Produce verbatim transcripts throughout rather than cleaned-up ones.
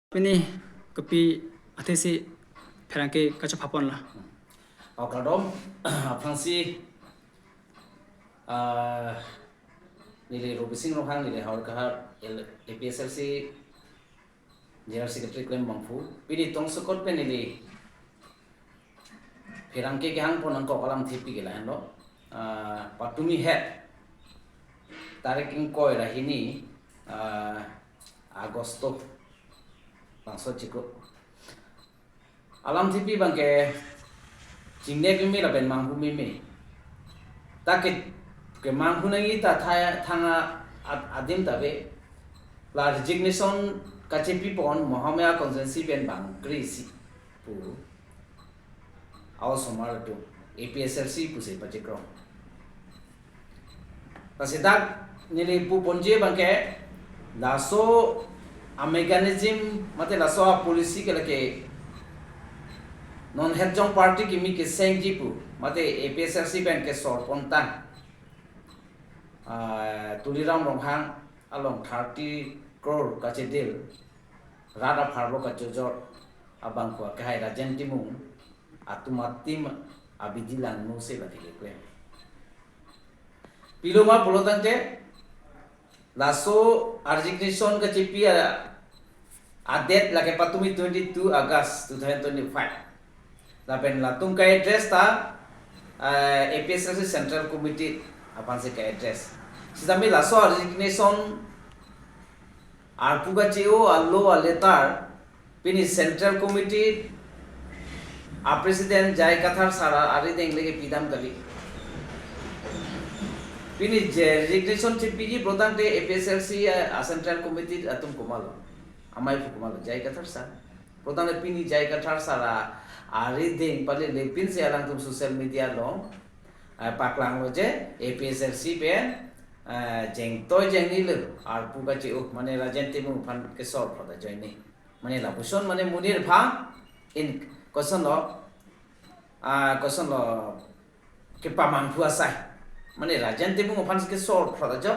Pini kopi athesi pherangke kachepapon la. Okradom, aphrangsi, ah, neli Robising Ronghang, neli Howraghat L-, A P S L C General Secretary klem bangphu. Pini tongsokot pen neli pherangke kehangpon nangkok alamthepi ke lahenlo. Ah, patumi het tarik ingkoi ra hini, ah, Agosto bangso chiklo. Alamthepi abangke chingnek meme lapen manghu meme. Ta ke, kemanghu nangji ta tha-, thang a-, ad-, adim ta ave. La resignation kachepipon Mahamaya constituency pen bang kre-isi pu a-osomar atum A P S L C pusi pachikrong. Lasi dak neli puponji abangke laso a mechanism mate laso a policy ke lake non hetjong party kimi kesengji pu mate A P S L C pen kesorpon tang, ah, Tuliram Ronghang along thirty crore kachedil, rat apharlo kachojor abangphu akehai Rajen Timung atum atim abidi langno si lake keklem. Piloma pulo tangte, laso a resignation kachepi a, a date lake patumi twenty-two August two thousand twenty-five. Lapen latum ka-address ta, eh, A P S L C Central Committee aphansi ka-address. Sitame laso a resignation arpu kache-o alo a letter pini Central Committee a President J I Kathar sir arideng le kepidam kali. Pini je resignation chepiji pulo tangte A P S L C a, a Central Committee atum komatlo, amaiphu komatlo, J I Kathar sir. Pulo tangte pini J I Kathar sir a, arideng pali lepin si alangtum social media along, eh, paklanglo je A P S L C pen, eh, jengtoi jengnilo arpu kache-o, mane Rajen Timung aphan kesor phoda joine. Mane lapuson mane monit aphan in kosonlo, ah, kosonlo kepamanghu asai. Mane Rajen Timung aphan kesor phoda jo.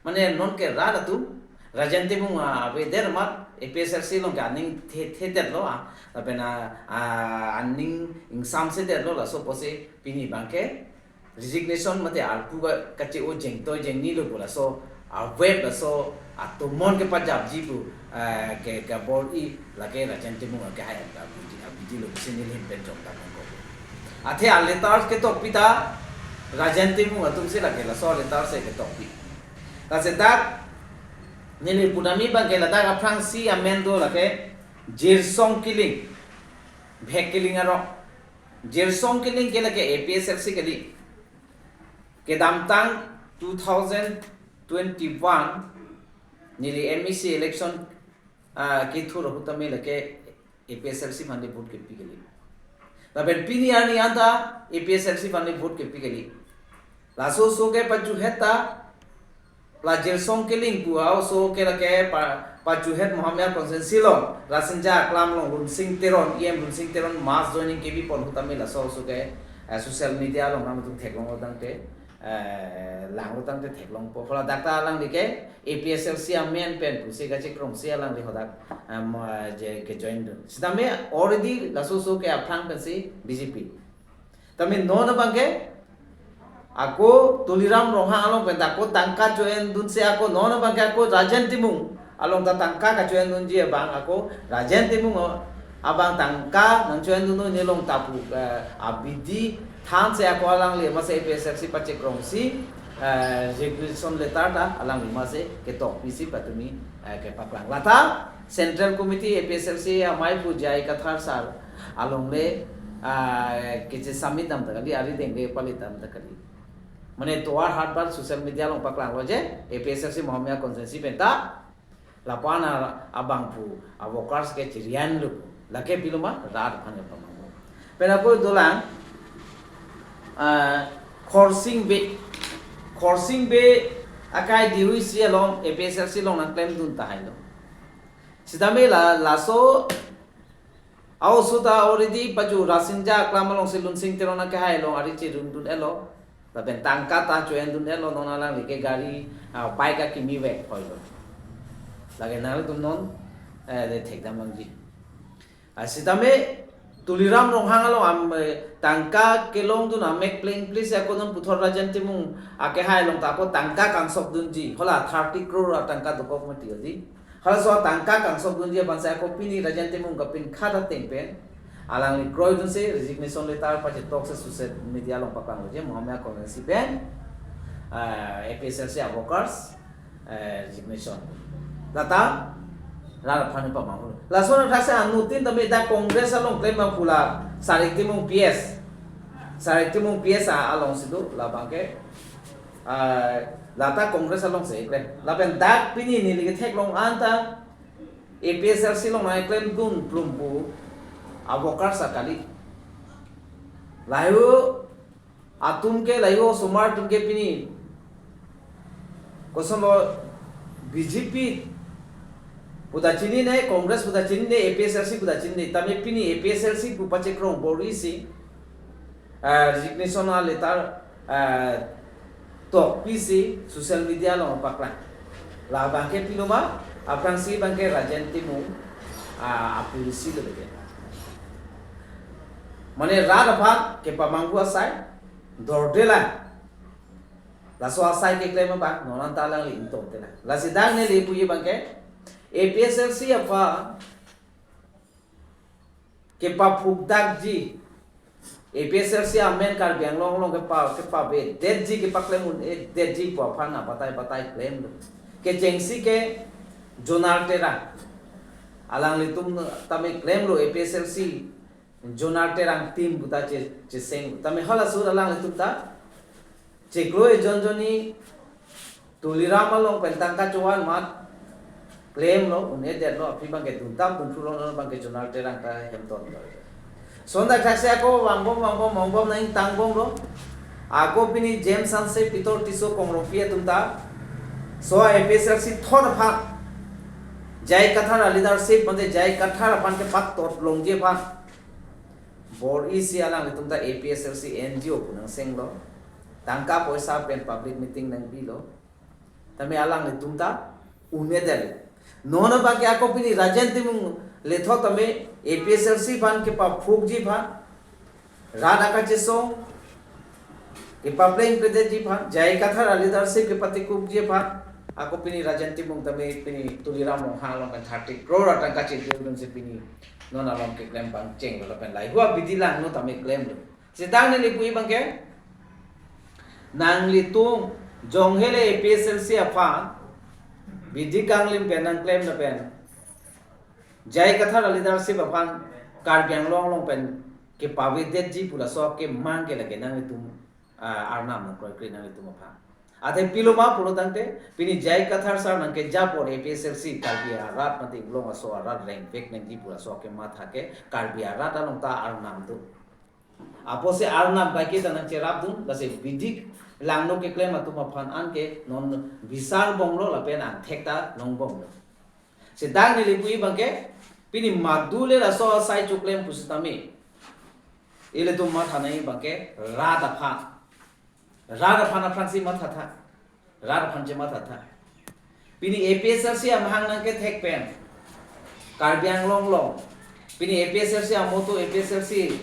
Mane non ke rat atum Rajen Timung avedet amat A P S L C along ke aning the-, thedetlo, ah, lapen a, ah, aning ingsamsedetlo, laso apotsi pini abangke resignation mate arpu ka, kache-o jengtoi jengnilo pu laso a web laso atomon kepajapji pu, eh, ke, kebor-i lake Rajen Timung akehai abidi, abidilo pusi neli pen jong ta nangkok. Athe a letter ketokpi ta Rajen Timung atumsi lake laso a letter si ketokpi. Lasi dak neli punami abangke ladak aphrangsi amen do lake Jirsong Killing, Bhek Killing arong. Jirsong Killing ke lake A P S L C kali. Kedamtang two thousand twenty-one neli M A C election, ah, kethur ahut tame lake A P S L C aphan le vote kepi kali. Lapen pini arni anta A P S L C aphan le vote kepi kali. Laso oso ke pajuhet ta, la Jirsong Killing pu a oso ke lake pa, pajuhet Mahamaya constituency along, Rasinja Aklam along Lunsing Teron, E M Lunsing Teron mass joining kepipon ahut tame laso oso ke, eh, social media along nangtum theklonglo tangte, eh, langlo tangte theklongpo. Hala dak ta alangli ke A P S L C amen pen pusi kachekrongsi alangli hadak, eh, ma, je kejoin dun. Sitame already laso oso ke aphrang pensi B J P. Tame non abangke ako Tuliram Ronghang along pen ta ako tangka cho-en dunsi ako non abangke ako Rajen Timung along ta tangka kacho-en dunji abang ako Rajen Timung abang tangka nangcho-en dun neli along ta pu, eh, abidi thansi ako alangli amatsi A P S L C pachekrongsi, eh, resignation letter ta alangli amatsi ketokpisi patumi, eh, kepaklang. Lata Central Committee A P S L C amaiphu J I Kathar sir alongle, ah, keche submit dam ta kali, arideng le pali dam ta kali. Mane tovar hatbar social media along paklanglo je, A P S L C Mahamaya constituency pen ta, lapu-an abangphu, a workers ke chirianlo, lake piloma, rat aphan kepamanghu. Pen ako dolang, ah, Khorsing Bey, Khorsing Bey akai D U C along, A P S L C along nangklemdun tahailo. Sitame la, laso a-oso ta already paju Rasinja Aklam alongsi Lunsing Teron akehai along ari chirundun-etlo. Lapen tangka ta cho-en dun-etlo, non alangli ke gari, ah, bike akimi vek hoilo. Lake nanglitum non Eh, de thekdam nangji. Ah, sitame Tuliram Ronghang along am, eh, tangka kelongdun amek plengple si ako non puthot Rajen Timung akehai along ta ako tangka kangsokdunji. Hala thirty crore atangka dokok mati odi. Halaso atangka kangsokdunji aphan si ako pini Rajen Timung kapinkhat ateng pen alangli kroidunsi resignation letter pachetoksi social media along paklanglo je Mohammed Congress pen, ah, A P S L C a workers, eh, resignation. Lata rat aphan pamanghu. Lason athak si anuttin tame dak Congress along klem abang pu la Sarik Timung P S. Sarik Timung P S a along si do labang ke, ah, lata Congress along si klem. Lapen dak pini neli ketheklong anta A P S L C along nangklemdun plum pu a workers akali. Lahei atum ke, lahei osomar atum ke pini kosonlo, B J P puta chinine, Congress puta chinine, A P S L C puta chinine. Tame pini A P S L C pu pachekrong bor-isi, ah, resignation a letter, ah, tokpisi social media along paklang. Labang ke pilo ma, aphrangsi abang ke Rajen Timung, ah, a policy lo ke. Mane rat aphan kepamanghu asai dorde lang. Laso asai keklem abang non anta alangli ingtong te lang. Lasi dak neli puji abang ke A P S L C aphan kepaphukdakji, A P S L C amen Karbi Anglong along kepa, kepavedetji, kepaklem un-edetji pu aphan abatai batai klemlo. Kechengsi ke Jonar Terang, alanglitum tame klemlo A P S L C Jonar Terang team puta che, cheseng. Tame halaso alanglitum ta chiklo ejon jonni Tuliram along pen tangka chovan mat klemlo, un-edetlo, aphi abang ke duntam dunthulo, non abang ke Jonar Terang ta hemton lo. Sonda thaksi ako vangbom vangbom vangbom nangtangbomlo. Ako pini James Hanse, Peter Tisso, Kong Rongpi atum ta so A P S L C thon aphan, J I Kathar a leadership mate J I Kathar aphan kepatot longji aphan bor-isi alanglitum ta A P S L C N G O pu nangsenglo. Tangka poisa pen public meeting nangbilo. Tame alanglitum ta un-edet. Non abang ke ako pini Rajen Timung lethot tame A P S L C aphan kepaphukji aphan, rat akachesong kepaplengpledetji aphan, J I Kathar a leadership kepatikukji aphan, ako pini Rajen Timung tame pini Tuliram Ronghang along pen thirty crore atangka chedodunsi pini non along keklem pangchenglo lapen lahei abidi langno tame klemlo. Sitang neli puji abang ke, nanglitum jonghe le A P S L C aphan bidi kanglim pen nangklem lapen J I Kathar a leadership aphan Karbi Anglong along pen kepavedetji pu laso kemang ke lake nanglitum, ah, arnam nangkroikre nanglitum aphan. Athe pilo ma pulo tangte pini J I Kathar sir nangkeja apor A P S L C Karbi arat mate Anglong aso arat rengvek nangji pu laso kematha ke Karbi arat along ta arnam do. Apotsi arnam kaike ta nangcherapdun, lasi bidi langno keklem atum aphan anke non bisar bomlo lapen angthek ta longbomlo. Sitang neli puji abang ke, pini madu le laso asai choklem pusitame ilitum matha nangji abang ke rat aphan. Rat aphan aphrangsi mathatha. Rat aphan chemathatha. Pini A P S L C amahang nangkethek pen Karbi Anglong along, pini A P S L C amoto, A P S L C,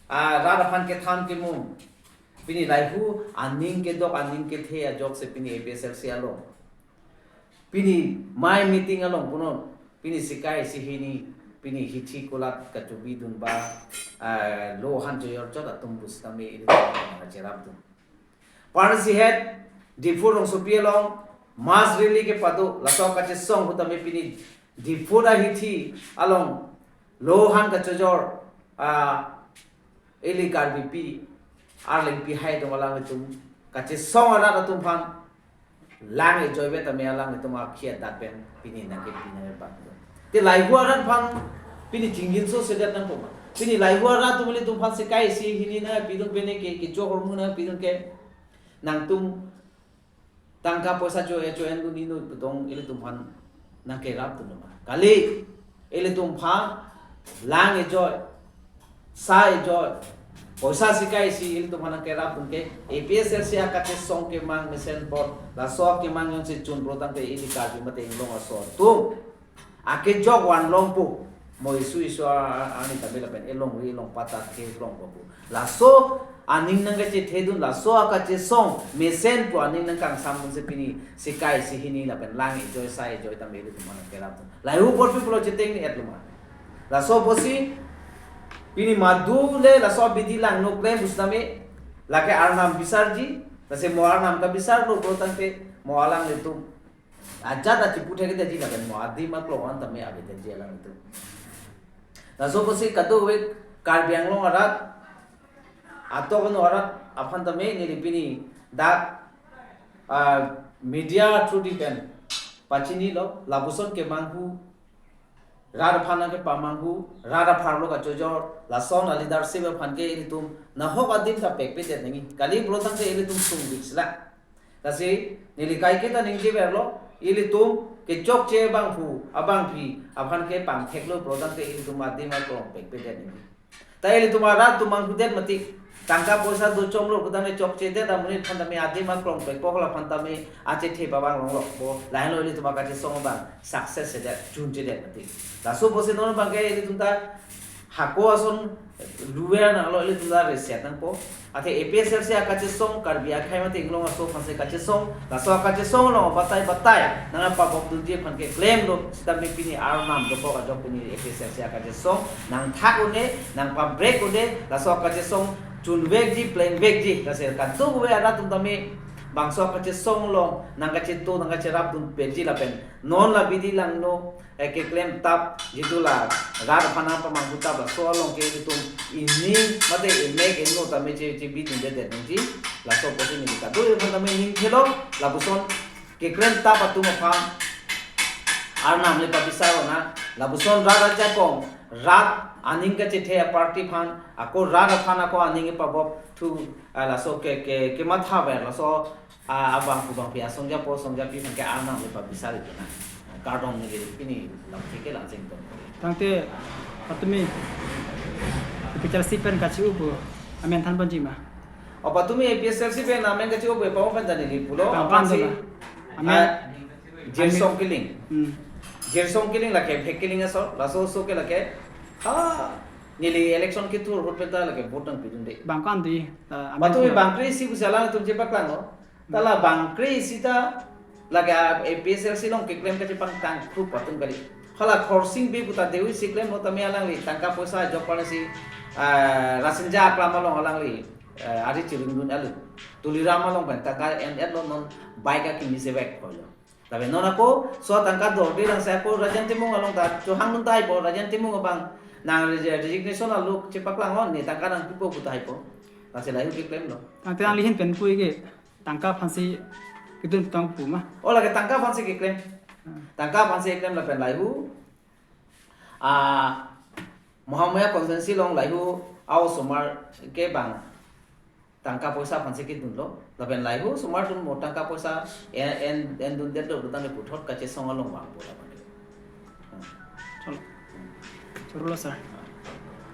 ah, rat aphan kethan kemum, pini lahei aning kedok aning kethe ajoksi pini A P S L C along, pini mai meeting along punon, pini sikai isi hini, pini hithi kulat kachobidun ba, ah, lo han choyor chot atum pusitame ilitum cherapdun. Parsi het Diphu rongsopi along mass rally kepado, laso kachesong ahut tame pini Diphu ahithi along lo han kachojor, ah, ili Karbipi, Arlengpi hai atum alanglitum kachesong arat atum aphan lang ejoivet tame alanglitum akhia dak pen pini nangkepi nangkebak. Te lahei arat aphan pini chingjinso sedet nangpo ma? Pini lahei arat atum ilitum aphan sikai isi hini nangpidun, pini ke kecho hormu nangpidun ke nangtum tangka poisa cho-e cho-endun inut putong ilitum aphan nangkerapdun ma? Kali, ilitum aphan lang ejoi, sa ejoi, poisa sikai isi ilitum aphan nangkerapdun ke A P S L C akachesong kemang mesen apot, laso kemang jongsi chunpro tangte ili Karbi mate Anglong aso atum akejok vanlongpo. Mo isu isu a-, a-, arni tame lapen elongri elongpat ta kelongpo pu. Laso aning nangkachethedun, laso akachesong mesen pu aning nangkangsamdunsi pini sikai sihini lapen lang ejoi sai ejoi tame ilitum aphan kerapdun. Lahei apotsi pulo cheteng ni etluma. Laso apotsi pini madu le laso abidi langno klem pusitame lake Arnam bisarji, lasi mo Arnam kabisarlo pulotangte mo alanglitum ajat achipu thekthedetji lapen mo adim aklong an tame avedetji alanglitum. Laso apotsi kadokave Karbi Anglong arat, atok ano arat aphan tame neli pini dak, ah, media through di pen pachinilo, lapuson kemanghu, rat aphan nangkepamanghu, rat apharlo kachojor, lason a-leadership aphan ke ilitum nahok adim ta pekpedet nangji. Kali pulotangte ilitum sungvik sila. Lasi neli kaike ta ningjeverlo, ilitum kechokche abangphu, abangpi aphan ke pangtheklo pulotangte ilitum adim aklong pekpedet nangji. Ta ilitum arat atum manghudet mati, tangka poisa dochomlo pulotangte chokchedet amonit aphan tame adim aklong pekpo, hala aphan tame achethe pavang longlo pu, lahenlo ilitum akachesong abang success sedet, chunchedet mati. Laso apotsi non abang ke ilitum ta hako ason luver nanglo, ilitum ta reset nangpo. Athe A P H L C akachesong, Karbi akhei mate inglong aso aphansi kachesong, laso akachesong along batai batai nangpabokdunji aphan keklemlo, sitame pini Arnam dokok ajok pini A P H L C akachesong nangthak un-e, nangpabrek un-e, laso akachesong chunvekji, plengvekji, lasi kadokave arat atum tame bangso akachesong along nangkacheto nangkacherapdunpetji lapen non la abidi langno, eh, keklem tap, jitu la rat aphan nangpamanghu tap, laso along ke ilitum ining mate imek inno tame che, chebidundedet nangji. Laso apotsi neli kadokave aphan tame ningthelo, lapuson keklem tap atum aphan Arnam le pabisar ona, lapuson rat ajakong, rat aning kachethe a-party aphan, ako rat aphan ako aning pabop thu, ah, laso ke, ke, kemathaver, laso a, abangphu bangpi asongjapo songjapi aphan ke Arnam le pabisar itum na. Kardom neli pini lamthe ke langsing ton. Tangte patumi A P H L C pen kachi-o pu amen than ponji ma? O, patumi A P H L C pen amen kachi-o pu pamo pen than neli pulo. Bang aphan pam si, dola. Amen. Ah, Jirsong Killing. Hmm. Jirsong Killing lake, Phek Killing aso, laso aso ke lake. Ha, neli election kethur ahut pen ta lake vote nangpidunde. Bang ko-an di, ah, amen Patumi ko- bangkre isi pusi alangtum chepaklanglo. Ta la bangkre isi ta lake A P H L C along keklem kachepangtang krup atum kali. Hala Khorsing Bey puta Dewi si klemlo tame alangli tangka poisa ajok parnasi, ah, Rasinja aklam along alangli, ah, ari chiringdun alu. Tuliram along pen tangka en-etlo, non bike akimi sevek koilo. Tapi non ako so tangka dorde langsi ako Rajen Timung along ta chohangdun tahai po, Rajen Timung abang nang resi-, resignation alo chepaklang on, ne tangka nangpipo pu tahai po. Lasi lahei keklemlo. Tangte alangli ahin pen pu ke tangka aphansi kedun tong pu ma? O, lake tangka aphansi keklem. Hmm. Tangka aphansi keklem lapen lahei, ah, Mahamaya constituency along lahei a-osomar ke bang tangka poisa aphansi kedunlo. Lapen lahei osomar atum mo tangka poisa en, en, endundetlo pulotangte puthot kachesong along vangpo lapen. Hmm. Cholo. Chorolo, sir.